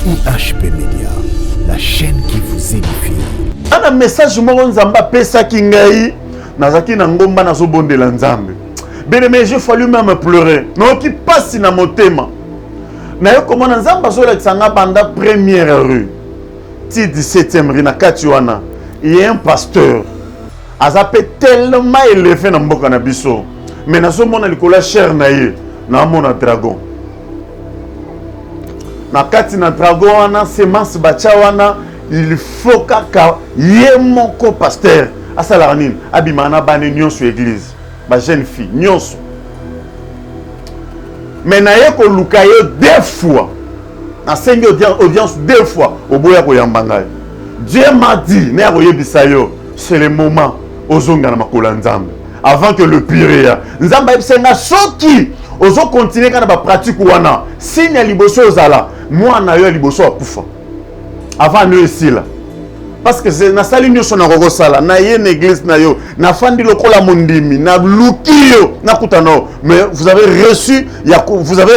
IHP Media, la chaîne qui vous édifie. Ana message moko Nzambe apesaki ngai, nazalaki na ngomba nazobondela Nzambe. Bien-aimé, j'ai fallu même pleurer. Nayoki pasi na motema. Naye komona Nzambe azolakisa nga banda première rue ti 17e rue na kati wana. Il y a un pasteur aza pe tellement élevé na mboka na biso. Mais nazomona likolo ya chair na ye, naomona dragon. Na kati na dragon wana semence batia wana, il faut kaka ye moko pasteur asalaka nini, abimaka na bana nyonso église, ba jeune fille nyonso. Mais naye koluka ye deux fois, nasengi audience deux fois, oboya koyamba ngai. Dieu m'a dit, naye koyebisa yo, c'est le moment ozonga na makolo ya Nzambe avant que le pire eya. Nzambe ayebisa nga soki ozo continuer kaka na ba pratique wana, signe ya liboso ozala mwana yo ya liboso akufa avant yo esila. Parce que nasali nyonso nakokosala, naye na église na yo, nafandi lokola mondimi, naluki yo, nakutana yo, mais vous avez reçu, ya, vous avez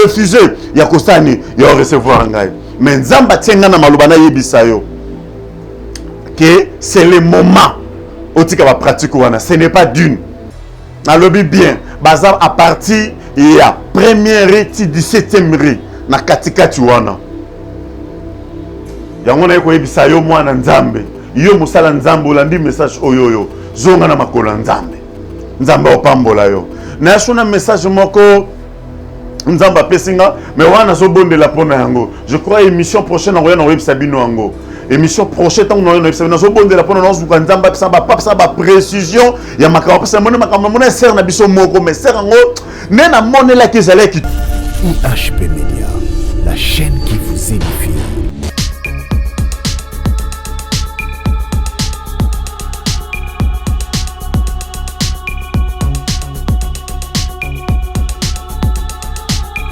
refusé ya kosala nini, ya recevoir ngai. Mais Nzambe atie ngai na maloba nayebisa yo que c'est le moment otika ba pratique wana, ce n'est pas d'une. Nalobi bien, baza à partir ya première rue ti 17e rue na katikati wana. Yango naye koyebisa yo mwana Nzambe, yo mosala Nzambe, olandi message oyo oyo, zonga na makolo ya Nzambe, Nzambe opambola yo. Nayaso na message moko Nzambe apesi nga, mais wana nazobondela mpona yango. Je crois émission prochaine nakoya na koyebisa bino yango. Émission prochaine ntango nakoya na koyebisa bino, nazobondela mpona nazozuka Nzambe apesa ba apesa ba précision ya makambo, apesa mona makambo mona sœur na biso moko, mais sœur yango nde namonelaki ezalaki. IHP Media, la chaîne qui vous édifie.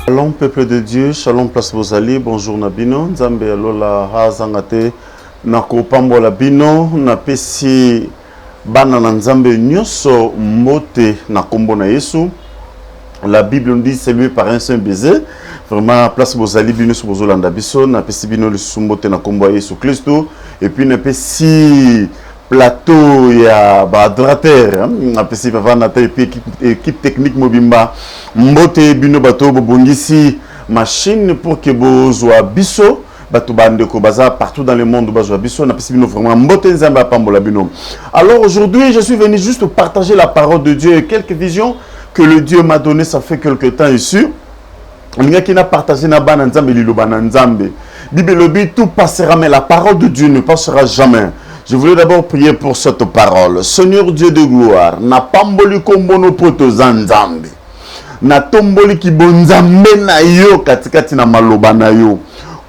Shalom peuple de Dieu, shalom place bozali, bonjour na bino, Nzambe ya lola azanga te na kopambola bino, napesi bana na Nzambe nyonso mbote na kombo na Yesu. La Bible nous dit saluer par un saint baiser. Vraiment place bozali bino so bozolanda biso, napesi bino lisusu mbote na kombo ya Yesu Kristo. Et puis napesi plateau ya ba adorateur, napesi papa Nathan et puis équipe technique mobimba mbote bino bato bobongisi machine pour que bozwa biso bato bandeko baza partout dans le monde bazwa biso, napesi bino vraiment mbote, Nzambe apambola bino. Alors aujourd'hui je suis venu juste partager la parole de Dieu et quelques visions que le Dieu m'a donné, ça fait quelque temps ici. Alingaki na partager na bana Nzambe liloba na Nzambe. Bible elobi tout passera mais la parole de Dieu ne passera jamais. Je voulais d'abord prier pour cette parole. Seigneur Dieu de gloire, na pamboli kombono poto za Nzambe. Na tomboli kibonzambe na yo katikati na maloba na yo.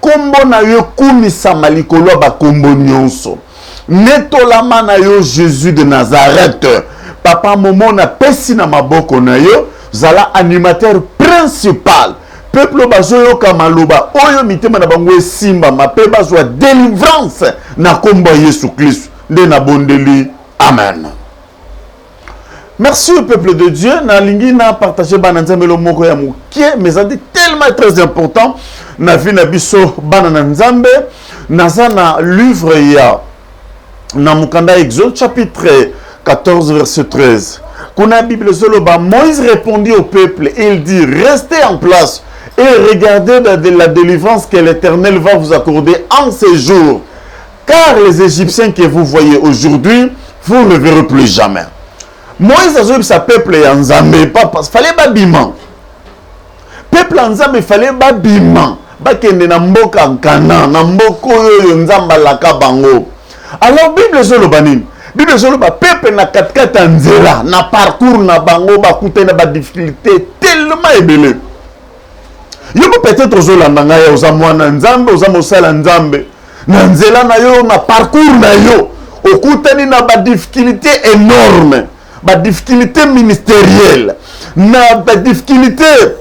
Kombo na yo kumisama likolo ya bakombo nyonso. Netolama na yo Jésus de Nazareth. Papa Momo na pesi na maboko na yo, zala animateur principal. Peuple bazoyoka maloba oyo mitema na bango esimbama pe bazwa délivrance na kombo ya Yesu Christ. Nde nabondeli. Amen. Merci au peuple de Dieu. Nalingi na partager bana Nzambe lo moko ya mokie, mais ça dit tellement très important na vie na biso bana na Nzambe. Naza na livre ya na mokanda Exode chapitre 14 verset 13. Kuna Bible zoloba, Moïse répondit au peuple et il dit, restez en place et regardez la délivrance que l'Éternel va vous accorder en ces jours. Car les Égyptiens que vous voyez aujourd'hui, vous ne verrez plus jamais. Moïse azoyebisa peuple ya Nzambe, papa, fallait babima. Peuple ya Nzambe fallait babima, bakende na mboka Canaan, na mboka oyo Nzambe alaka bango. Alors Bible ezoloba nini? Bible ezoloba peuple na katikati ya nzela, na parcours na bango bakutani na ba difficultés tellement ebele. Yo mpo peut-être ozolanda ngai, oza mwana Nzambe, oza mosala Nzambe. Na nzela na yo, na parcours na yo, okutani na ba difficultés énormes, ba difficultés ministérielles, na ba difficultés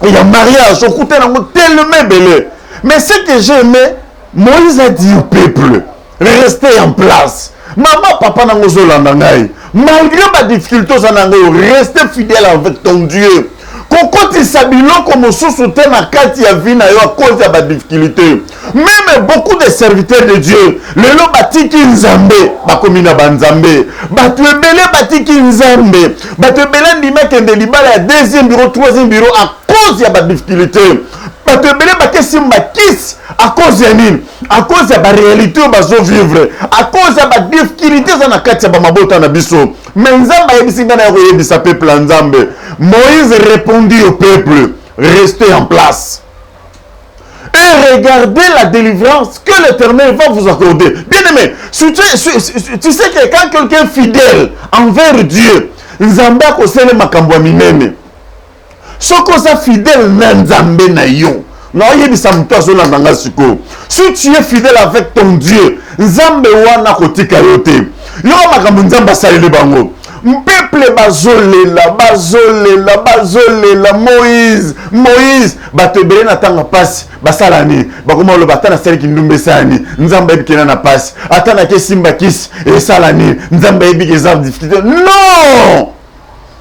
ya mariage, okutani yango tellement ebele. Mais ce que j'ai aimé, Moïse a dit au peuple, restez en place. Maman, papa nango ozolanda ngai, malgré ba difficultés oza nango, restez fidèle avec ton Dieu. Kokotisa biloko mosusu te na kati ya vie na yo à cause ya ba difficulté. Même beaucoup de serviteurs de Dieu lelo batiki Nzambe, bakomi na ba nzambe. Bato ebele batiki Nzambe, bato ebele andimi akende libala ya deuxième bureau, troisième bureau à cause ya ba difficulté. Bato ebele bakesimba kisi à cause ya nini? À cause ya ba réalité oyo bazovivre, à cause ya ba difficulté eza na kati ya bamabota na biso. Mais Nzambe ayebisi ngai na ya koyebisa peuple ya Nzambe. Moïse répondit au peuple: restez en place et regardez la délivrance que l'Éternel va vous accorder. Bien-aimé, si tu sais que quand quelqu'un est fidèle envers Dieu, Nzambe akosala makambo ya minene. Soki oza fidèle na Nzambe na yo, naoyebisa moto azolanda nga sikoyo, si tu es fidèle avec ton Dieu, Nzambe wana akotika yo te. Yoka makambo Nzambe asaleli bango. Peuple bazolela, bazolela, bazolela Moïse, Moïse. Bato ebele na ntango mpasi basala nini? Bakoma oloba: ata nasaliki ndumba, esala nini? Nzambe ayebi kena na pasi. Ata nake simba kisi, esala nini? Nzambe ayebi ke eza difficulté. Non,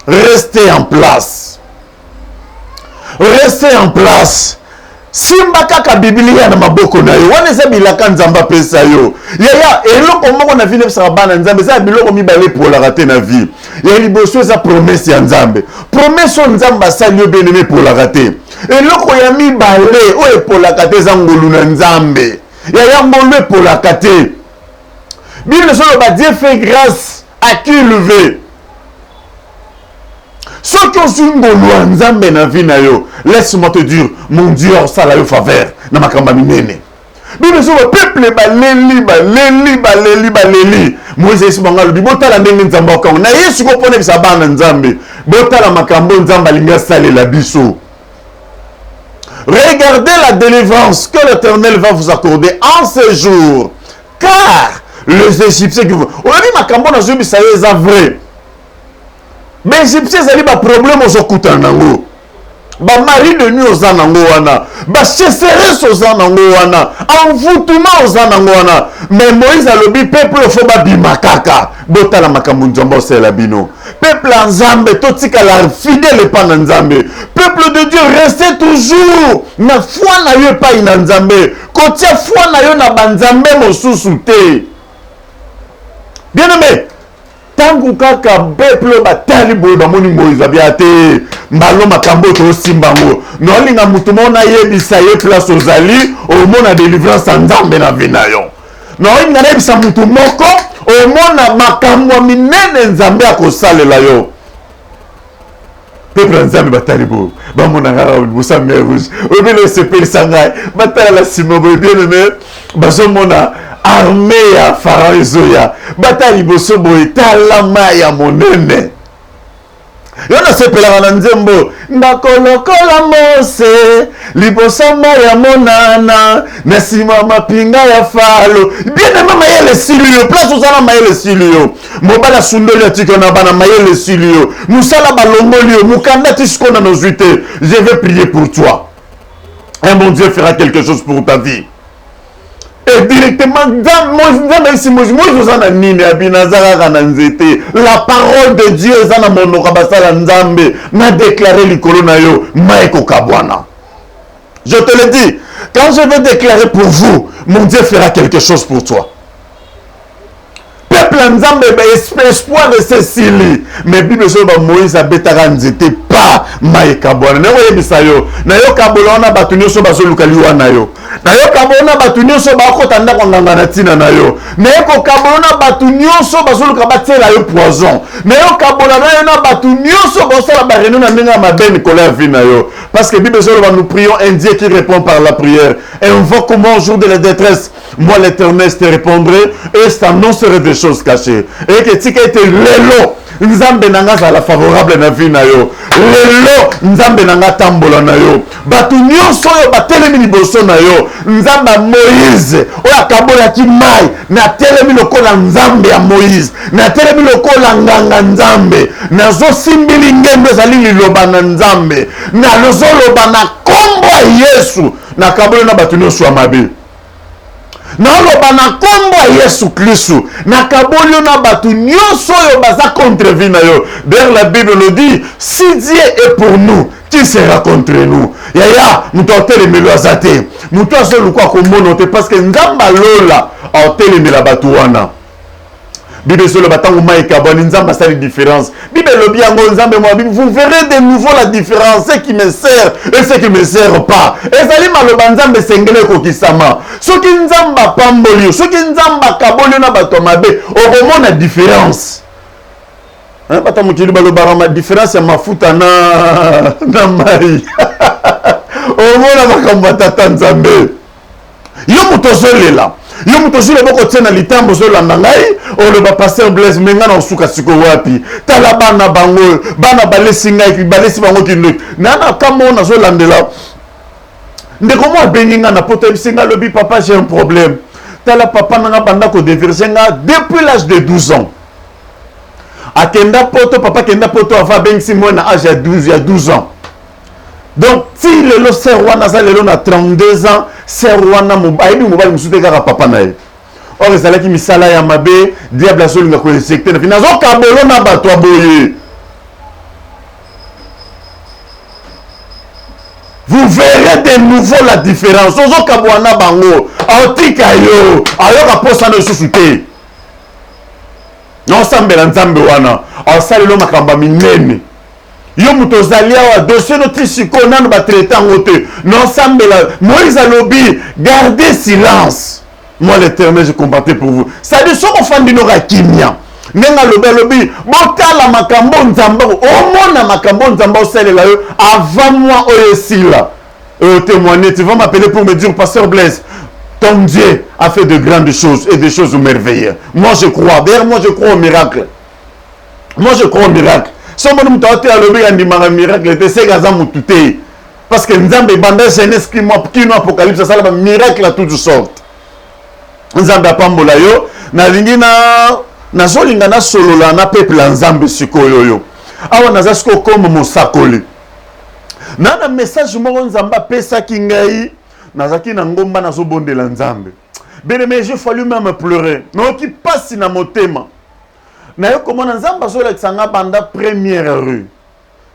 restez en place, restez en place. Simba kaka Biblia na maboko na yo. Wana eza bilaka Nzambe apesa yo. Yaya, eloko moko na vie nebisaka bana Nzambe, eza ya biloko mibale epolaka te na vie. Ya liboso eza promesse ya Nzambe, promesse oyo Nzambe asali yo, bien-aimé, epolaka te. Eloko ya mibale oyo epolaka te eza ngolu na Nzambe. Yaya, ngolu epolaka te. Bible ezoloba: Dieu fait grâce à qui il veut. Soki ozwi ngolu ya Nzambe na vie na yo, laisse-moi te dire, mon Dieu osala yo faveur na makambo ya minene. Bible ezoloba peuple baleli, baleli, baleli, baleli. Moïse ayesi bango, alobi: botala ndenge Nzambe akango na ye sikoyo mpona ebisa bana Nzambe. Botala makambo Nzambe alingi asalela biso. Regardez la délivrance que l'Éternel va vous accorder en ce jour, car les Égyptiens qui vous... Oyebi makambo nazoyebisa yo eza vrai. Baégyptien ezali baproblème ozokutana nango, bamari de nuit oza nango wana, bachasseresse oza nango wana, envoûtement oza nango wana. Mais Moïse alobi: peuple, faut babima kaka. Botala makambo Nzambe osalela bino. Peuple ya Nzambe, totikala fidèle epai na Nzambe. Peuple de Dieu, restez toujours na foi na yo epai na Nzambe. Kotia foi na yo na banzambe mosusu te. Bien aimé, ntango kaka peuple batali boye, bamoni Moïse, abia te mbalo makambo oyo tosimba yango. Naolinga motu moko nayebisa ye: place ozali, omona délivrance ya Nzambe na vie na yo. Naolinga nayebisa motu moko: omona makambo ya minene Nzambe akosalela yo. Peuple ya Nzambe batali boye, bamona kaka liboso ya mer Rouge. Oyebele osepelisa ngai, batala na nsima boye, bien aimé, bazomona armée ya Pharaon ezoya. Batala liboso boye, tala mai ya monene. Yo nasepelaka na nzembo ndako lokola Mose liboso mai ya monana, na nsima mapinga ya Falo. Bien aimé, mayele esili yo, place oza na mayele esili yo. Mobali asundoli, atiki na bana, mayele esili yo. Mosala balongoli yo, mokanda ti sikoyo na nozwi te. Je vais prier pour toi, un bon Dieu fera quelque chose pour ta vie. Et directement Nzambe ayebisi Moïse: Moïse, oza na nini? Abi: naza kaka na nzete. La parole de Dieu eza na monoko ya basala Nzambe. Na déclare likolo na yo, mai ekokabwana. Je te le dis, quand je vais déclarer pour vous, mon Dieu fera quelque chose pour toi. Peuple ya Nzambe, espoir esesili, mais Bible ezoloba Moïse abetaka nzete pa, mai ekabwana. Ndenge oyebisa yo, nayokabola wana bato nyonso bazoluka liwa na yo, nayokabola na bato nyonso bakota ndako nganga na ntina na yo, nayekokabola na bato nyonso bazoluka batiela yo poison, nayokabola na yo na bato nyonso bazosala baréunion na ndenge ya mabe likolo ya vie na yo. Parce que Bible ezoloba: nous prions un Dieu qui répond par la prière. Invoque-moi au jour de la détresse, moi l'Éternel te répondrai et t'annoncerai des choses cachées. Et que tika ete lelo Nzambe na nga azala favorable na vie na yo. Lelo Nzambe na nga atambola na yo. Bato nyonso oyo batelemi liboso na yo, Nzambe ya Moïse oyo akabolaki mai, natelemi lokola Nzambe ya Moïse, natelemi lokola nganga Nzambe, nazosimbili ngendo ezali liloba na Nzambe, nazoloba na nkombo ya Yesu, nakaboli na bato nyonso ya mabe. Naloba na nkombo ya Yesu Kristu, nakaboli yo na bato nyonso oyo baza contre vie na yo. D'ailleurs, la Bible nous dit: si Dieu est pour nous, Qui sera contre nous? Yaya, moto atelemelo aza te. Moto azoluka akomona te parce que Nzambe alola atelemela bato wana. Bible ezoloba ntango mai ekabwani, Nzambe asali différence. Bible elobi yango, Nzambe mwa Bible, vous verrez de nouveau la différence, ce qui me sert et ce qui me sert pas. Ezali maloba Nzambe esengeli ekokisama. Soki Nzambe apamboli yo, soki Nzambe akaboli yo na bato ya mabe, okomona différence. Hein, bato ya mokili balobaka ma différence ya mafuta na, na mai. Omona makambo ya tata Nzambe. Yo moto ozolela, yo moto ozwi loboko tie na litambo, ozolanda ngai, oloba pasteur Blaise, me ngai na osuka sikoyo wapi? Tala bana bango, bana balesi ngai, balesi bango kindoki. Na na kamo nazolandela ndeko moko abengi ngai na poto, ayebisi ngai, alobi papa, j'ai un problème. Tala papa na ngai banda kodeverse ngai depuis l'âge de 12 ans. Akenda poto, papa akenda poto avant abengisi mwana na âge ya 12, ya 12 ans. Donc ti lelo sœur wana aza lelo na 32 ans, sœur wana ayebi mobali mosusu te kaka papa na ye. Or ezalaki misala ya mabe, diable azolinga koinjecte na nazokabolo na bato ya boye. Vous verrez de nouveau la différence. Ozokabwa na bango, aotika yo, ayoka posa na lisusu te. Naosambela Nzambe wana aosalelo makambo ya minene. Yo moto ozali awa, dossier no ti sikoyo nanu batraite yango te. Naosambela, Moïse alobi gardez silence, moi l'Éternel je combattais pour vous. C'est-à-dire soki ofandi noka kimia, ndenge alobi, alobi botala makambo Nzambe, omona makambo Nzambe osalela yo avant moi oyo esila. Témoigner, tu vas m'appeler pour me dire, pasteur Blaise, ton Dieu a fait de grandes choses et des choses merveilleuses. Moi je crois, d'ailleurs moi je crois au miracle. Moi je crois au miracle. Soki moto ate alobi andimaka miracle te, seke aza motu te. Parce que Nzambe banda Genèse kino Apocalypse asala ba miracle à toutes sortes. Nzambe apambola yo. Nalingi na nazolinga nasolola na peuple ya Nzambe sikoyo oyo. Awa naza sikoyo comme mosakoli. Na na message moko Nzambe apesaki ngai, nazalaki na ngomba nazobondela Nzambe. Bien aimé, j'ai fallu même pleurer. Nayoki pasi na motema. Naye komona Nzambe azolakisa nga banda première rue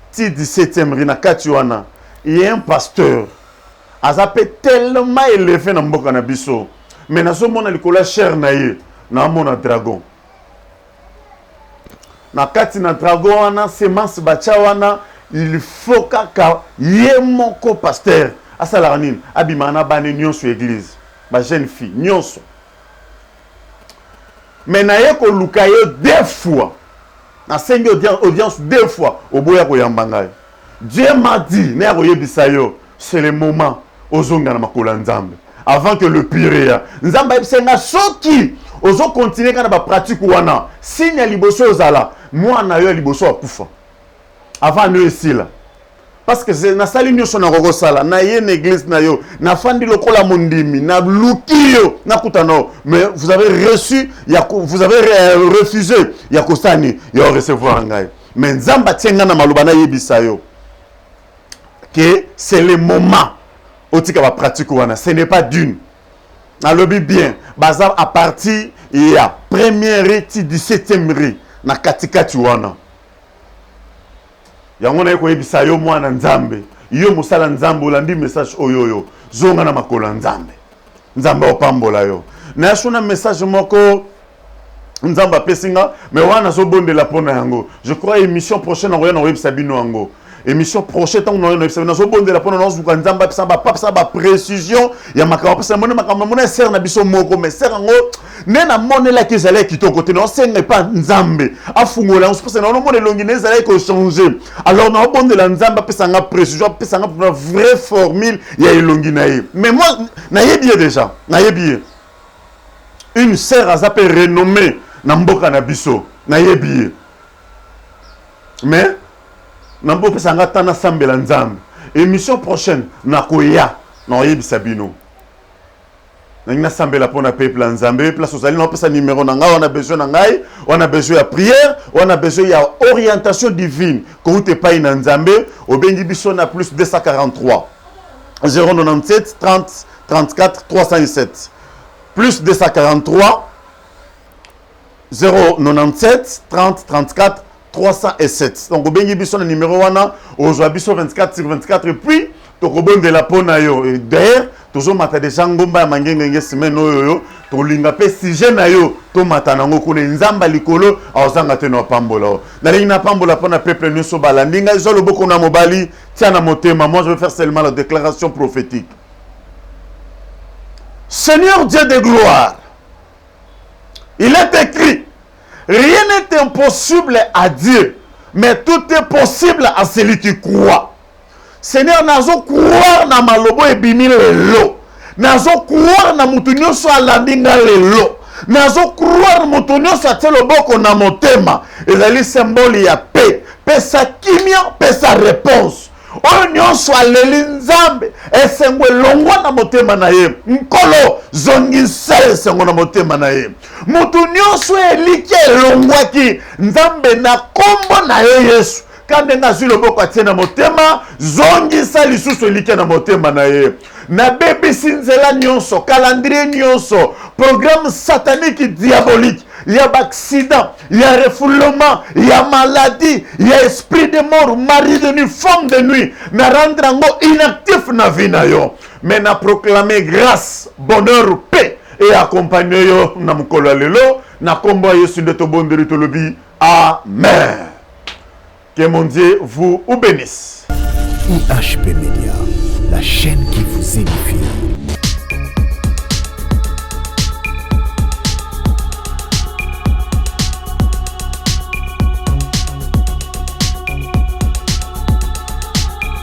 ti 17e rue na kati wana, il y a un pasteur aza pe tellement élevé na mboka na biso, mais nazomona likolo ya chair na ye, naomona dragon. Na kati na dragon wana, semence batia wana, il faut kaka ye moko pasteur asalaka nini, abimaka na bana nyonso ya église, ba jeune fille nyonso. Mais naye koluka ye deux fois, nasengi audience deux fois, oboya koyamba ngai. Dieu m'a dit naye koyebisa yo, c'est le moment ozonga na makolo ya Nzambe avant que le pire eya. Nzambe ayebisa nga soki ozokontinue kaka na bapratique wana, signe ya liboso ozala mwana yo ya liboso akufa avant no esila. Parce que nasali nyonso nakokosala, naye na église na yo, nafandi lokola mondimi, naluki yo, nakutana yo, mais vous avez reçu ya, vous avez refusé ya kosani ya recevoir ngai. Mais Nzambe atie ngai na maloba nayebisa yo que c'est le moment otika bapratique wana. Ce n'est pas d'une, nalobi bien, baza à partir ya première rue ti 17e rue na katikati wana. Yango naye koyebisa yo mwana Nzambe, yo mosala Nzambe, olandi message oyo oyo, zonga na makolo ya Nzambe, Nzambe opambola yo. Nayaso na message moko Nzambe apesi nga, mais wana nazobondela mpona yango. Je crois émission prochaine nakoya na koyebisa bino yango. Émission prochaine ntango nakoya na koyebisa bino, nazobondela mpona nazozuka Nzambe apesa bapapesa baprécision ya makambo apesa. Namoni makambo, namoni sere na biso moko, mais sere yango nde namonelaki ezalaki kitoko te. Naosenga epa Nzambe afungola yango, parce que naomona elongi na ezalaki kochange. Alors naobondela Nzambe apesa nga précision, apesa nga vraie formule ya elongi na ye. Mais moi nayebi ye déjà, nayebi ye, une sœur aza mpe renommée na mboka na biso, nayebi ye. Mais nabopesa nga ta nasambela Nzambe. Émission prochaine nakoya nakoyebisa bino. Nangi nasambela mpona peuple ya Nzambe. Place ozali, naopesa numero na ngai wana, besoin na ngai wana, besoin ya prière wana, besoin ya orientation divine kouta epai na Nzambe, obengi biso na plus 243 097 30 34 307, plus 243 097 30 34. 307. Donc obengi biso na numéro wana, ozwa biso 24 sur 24 et puis tokobondela mpo na yo. D'ailleurs tozomata deja ngomba ya Mangengenge semaine oyo yo tolinga mpe sujet na yo tomata nango kuna. Nzambe likolo aozanga te na apambola o. Nalingi napambola mpo na peuple nyonso balandi ngai. Zwa loboko na mobali, tia na motema. Moi, je vais faire seulement la déclaration prophétique. Seigneur Dieu de gloire, il est écrit: rien n'est impossible à Dieu, mais tout est possible à celui qui croit. Seigneur, nazo croire na malobo ebimi lelo, nazo croire na motu nyonso alandi nga lelo, nazo croire moto nyonso atie loboko na motema. Ezali symbole ya paix. Pesa kimia, pesa réponse. Oyo nyonso aleli Nzambe, esengo elongwa na motema na ye, Nkolo zongisa esengo na motema na ye. Motu nyonso elikya elongwaki, Nzambe, na nkombo na ye Yesu, ka ndenge azwi loboko atie na motema, zongisa lisusu elikya na motema na ye. Nabebisi nzela nyonso, calendrier nyonso, programme satanique, diabolique ya baaccident, ya refoulement, ya maladie, ya esprit de mort, mari de nuit, femme de nuit, na rendre yango inactif na vie na yo. Mais na proclamer grâce, bonheur, paix et accompagne yo na mokolo ya lelo. Na nkombo ya Yesu nde tobondeli, tolobi amen. Que mon Dieu vous bénisse. IHP Media, la chaîne qui vous édifie.